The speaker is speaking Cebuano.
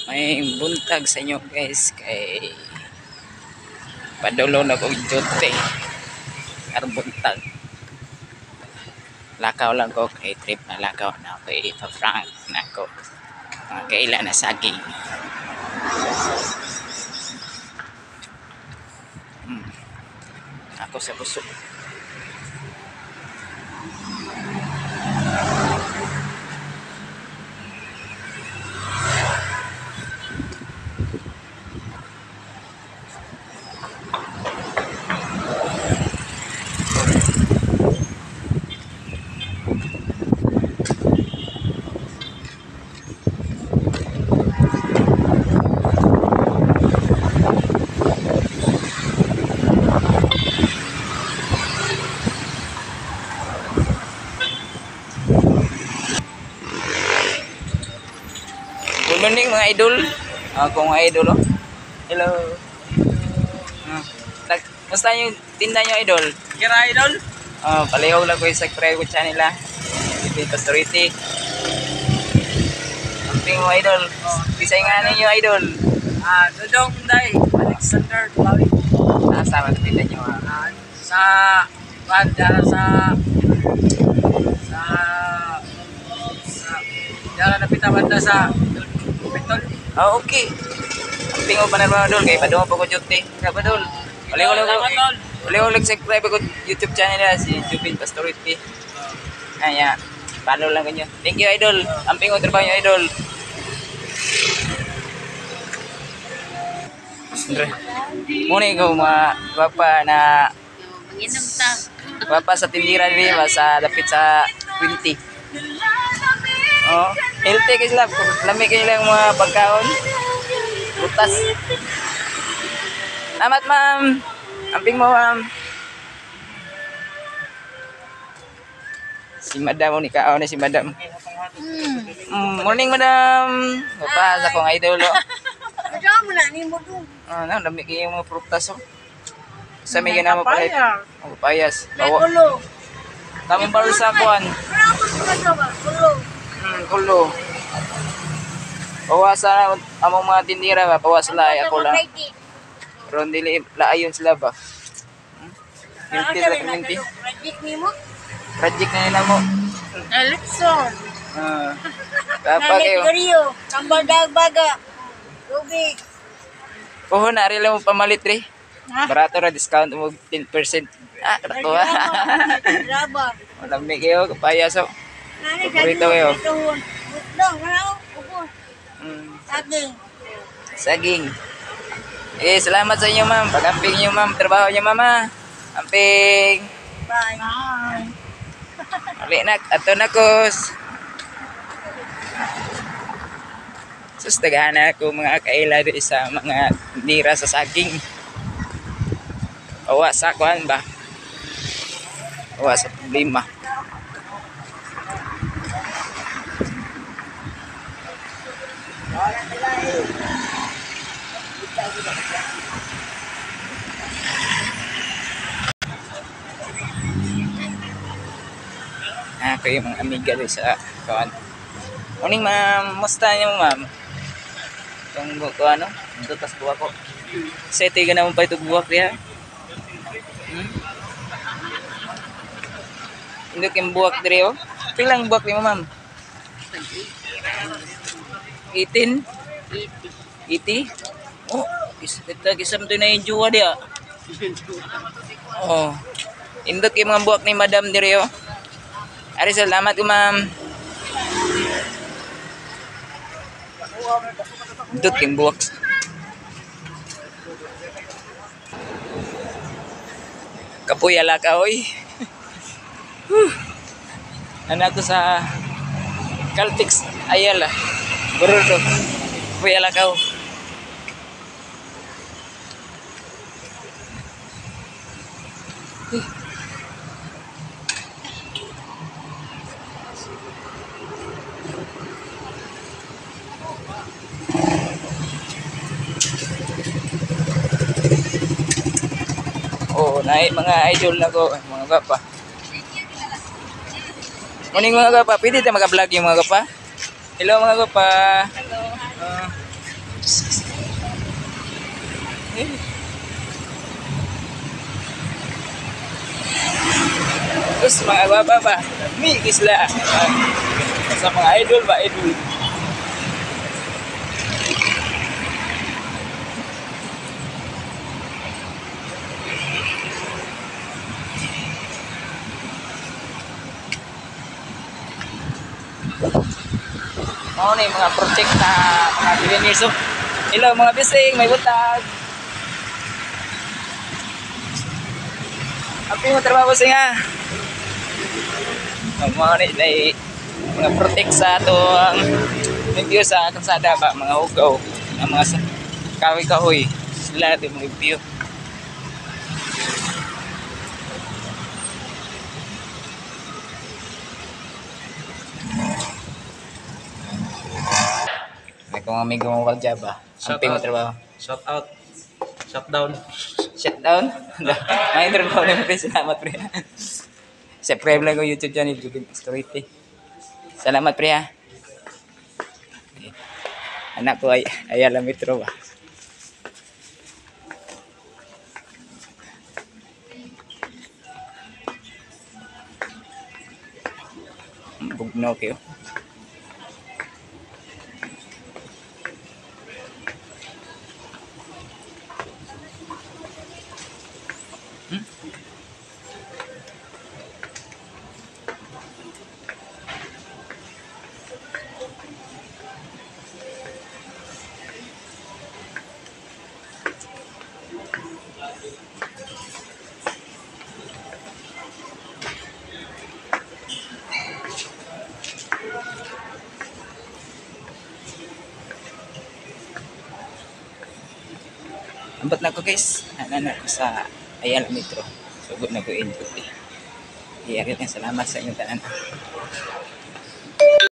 May buntag sa inyo guys kay padulo na kog duty karong buntag. Lakaw lang ko kay trip na lakaw na ako ipa-prank na ako mga kaila na saging. Ako sa puso. Good morning mga idol. Ako mga idol oh. Hello. Musta yung tinda nyo idol? Kira idol? Palihaw lang ko yung subscribe ko channel ah. Ito yung Pastoriti. Amping mo idol. Kisay nga ninyo idol. Dodong Day, Alexander Tlawi. Nasa magtinda nyo ah. Sa kuan dara sa sa sa dara na banda sa Pitol. Ah, okay. Amping mo pa na ba idol? Kaya padungo pa ko duty. Kaya pa dol. Palihaw lang ko. Palihaw lang subscribe ko YouTube channel ah, si Jubin Pastoriti. Ayan. Follow lang kanyo. Thank you idol. Amping mo trabaho nyo idol. Sindre. Muna ko mga gwapa na Manginom ta. gwapa sa tindira diri ba sa dapit sa 20. Oh, healthy kay sila. Lami kay ilang mga pagkaon. Prutas. Salamat ma'am. Amping mo ma'am. Si madam ni kaon na si madam. Morning madam. Gwapa sa akong idol. Oh. Ano mo na ni mo dong? Ah, na lami kay mga prutas oh. Sa may ginamo palit. Oh, papayas. Bawa. Kulo. Tamang baro sa kuan. Wala ko sa ba? Kulo. Kulo. Pawa sa among mga tindira ba, pawa sila ay ako lang. Ron dili laayon sila ba. Healthy sila perminti. Rajik ni mo? Project na nila mo. Alexon. Ah. Tapa kayo. Rio. Tambal baga. Tubig. Puhon na ari lang mo pamalit re. Ha? Barato ra discount mo 10%. Ah, rato ha. Raba. Walang may kayo, kapaya so. Nani Paborito kayo. Dong, wala ko. Saging. Saging. Eh, salamat sa inyo, ma'am. Pag-amping niyo, ma'am. Trabaho niyo, mama. Amping. Bye. Bye. Ali na, ato na kos. Sus, daghana ako mga kaila di sa mga nira sa saging. Awa sa kuan ba? Awa sa problema. Ako yung mga amiga di sa kuan. Morning ma'am, musta niyo ma'am? Itong ko ano, ito tas buwak ko. Sa ito yung naman pa ito buwak niya. Hindi kayong buwak diri oh. Pilang buwak niyo ma'am? 18? 80? Oh, ito kisam to na yung juwa diya. Oh. Indot kay mga buwak ni madam diri oh. Ari salamat ko ma'am. Indot kay buwak. Kapoy ala ka oy. Ana ko sa Caltex Ayala. Bordo. Kapoy ala ka. Oo, na mga idol na ko, mga gwapa. Morning mga gwapa, pwede tayo maka-vlog yung mga gwapa? Hello mga gwapa. Hello. Terus mga baba ba? Mi isla. Sa mga idol ba idol. Mao ni mga project na mga billionaires. So, hello mga bising, may butag. Api mo trabaho sing ha. Mao ni dai mga protect sa ato ang review sa kalsada ba mga hugaw, ang mga kahoy-kahoy sila di mga review. May kong amigo mo wag ba? Ang mo trabaho. Shout out. Shut down. Shut down. May trabaho na pre. Salamat pre. Subscribe lang ko YouTube channel Jubin Pastorite. Salamat pre ha. Anak ko ay Ayala Metro ba. Bugno kayo. Ambot na ko guys. Ana na ko sa Ayala Metro. Sugod na ko input eh. Iya, salamat sa inyong tanan.